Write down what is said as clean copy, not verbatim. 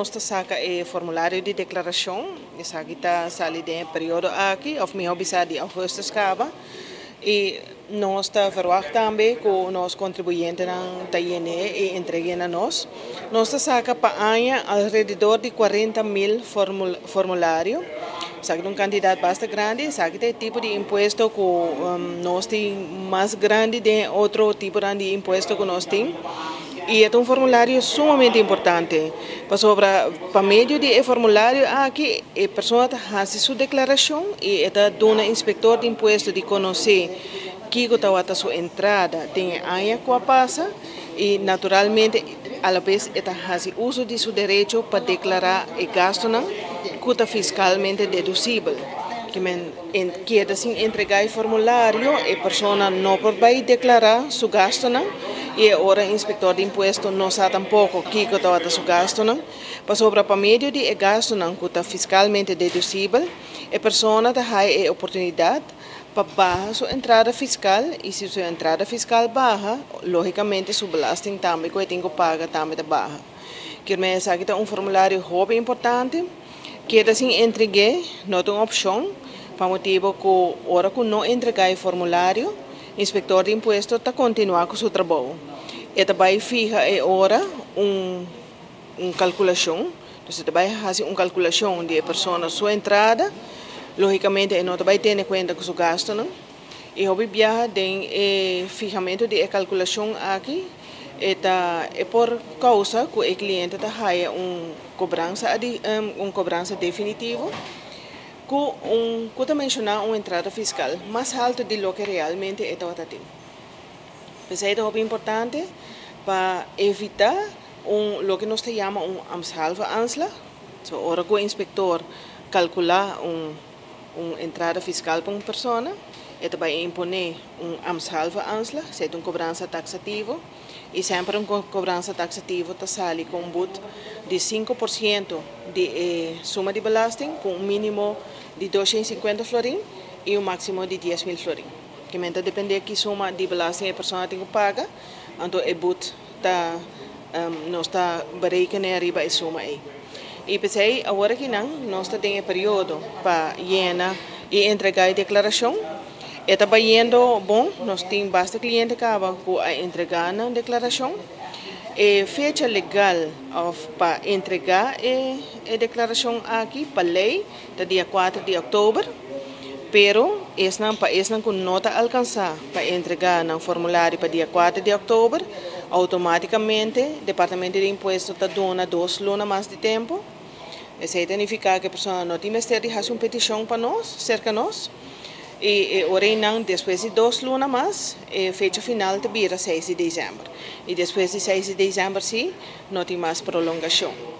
Nos ta saka e formulario di deklarashon. Esaki ta sali den e periodo aki, òf mihó bisa di ougùstùs kaba. I nos ta verwagt tambe ku nos kontribuyentenan ta yen'é i entreg'é na nos. Nos ta saka pa aña alrededor di 40.000 formulario. Esaki ta un kantidat basta grandi. Esaki ta e tipo di impuesto ku nos tin mas grandi den e otro tiponan di impuesto ku nos tin. I e ta un formulario sumamente importante, pasobra pa medio di e formulario aki e persona ta hasi su deklarashon i e ta duna inspektor di impuesto di konosé kiko tabata su entrada den e aña ku a pasa i naturalmente alabes e ta hasi uso di su derecho pa deklará e gastunan ku ta fiskalmente dedusibel. Kimen keda sin entregá e formulario e persona no por bai deklará su gastunan i e ora inspektor di impuesto no sa tampoko kiko tabata su gastunan, pasobra pa medio di e gastunan ku ta fiskalmente dedusibel e persona ta haya e oportunidat pa baha su entrada fiskal i si su entrada fiskal baha, lógikamente su belasting tambe ku e tin ku paga tambe ta baha. Kirmen esaki ta un formulario hopi importante. Keda sin entreg'é no ta un opshon pa motibu ku ora ku no entregá e formulario, inspektor di impuesto ta kontinuá ku su trabou. E ta bai fiha e ora un un kalkulashon, entonces e ta bai hasi un kalkulashon di e persona su entrada, lógikamente e no ta bai tene kuenta ku su gastunan. I hopi biaha den e fihamentu di e kalkulashon aki e ta e por kousa ku e kliente ta haya un kobransa un kobransa definitivo ku un ku ta menshoná un entrada fiskal mas haltu di loke realmente e tabata tin. P'esei ta hopi importante pa evitá un loke nos ta yama un ambtshalve aanslag. So ora ku e inspektor kalkulá un un entrada fiskal pa un persona, e ta bai imponé un ambtshalve aanslag, esei ta un kobransa taksativo, i semper un kobransa taksativo ta sali ku un but di 5% di e suma di belasting, ku un mínimo di 250 florin i un máksimo di 10.000 florin. Kimen ta dependé ki suma di belasting e persona tin ku paga, anto e but ta nos ta berekené riba e suma ei. I p'esei awor akinan nos ta den e periodo pa yena i entregá e deklarashon. E ta bayendo bon, nos tin basta kliente kaba ku a entregá nan deklarashon. E fecha legal òf pa entregá e deklarashon aki pa lei ta dia 4 di òktober, pero esnan pa esnan ku no ta alkansá pa entregá nan formulario pa dia 4 di òktober, outomátikamente Departamento di Impuesto ta duna 2 luna mas di tempu. Esei ta nifiká ku e persona no tin mester di hasi un petishon pa nos, serka nos. I ora einan despues di 2 luna mas, e fecha final ta bira 6 di desèmber. I despues di 6 di desèmber sí, no tin mas prolongashon.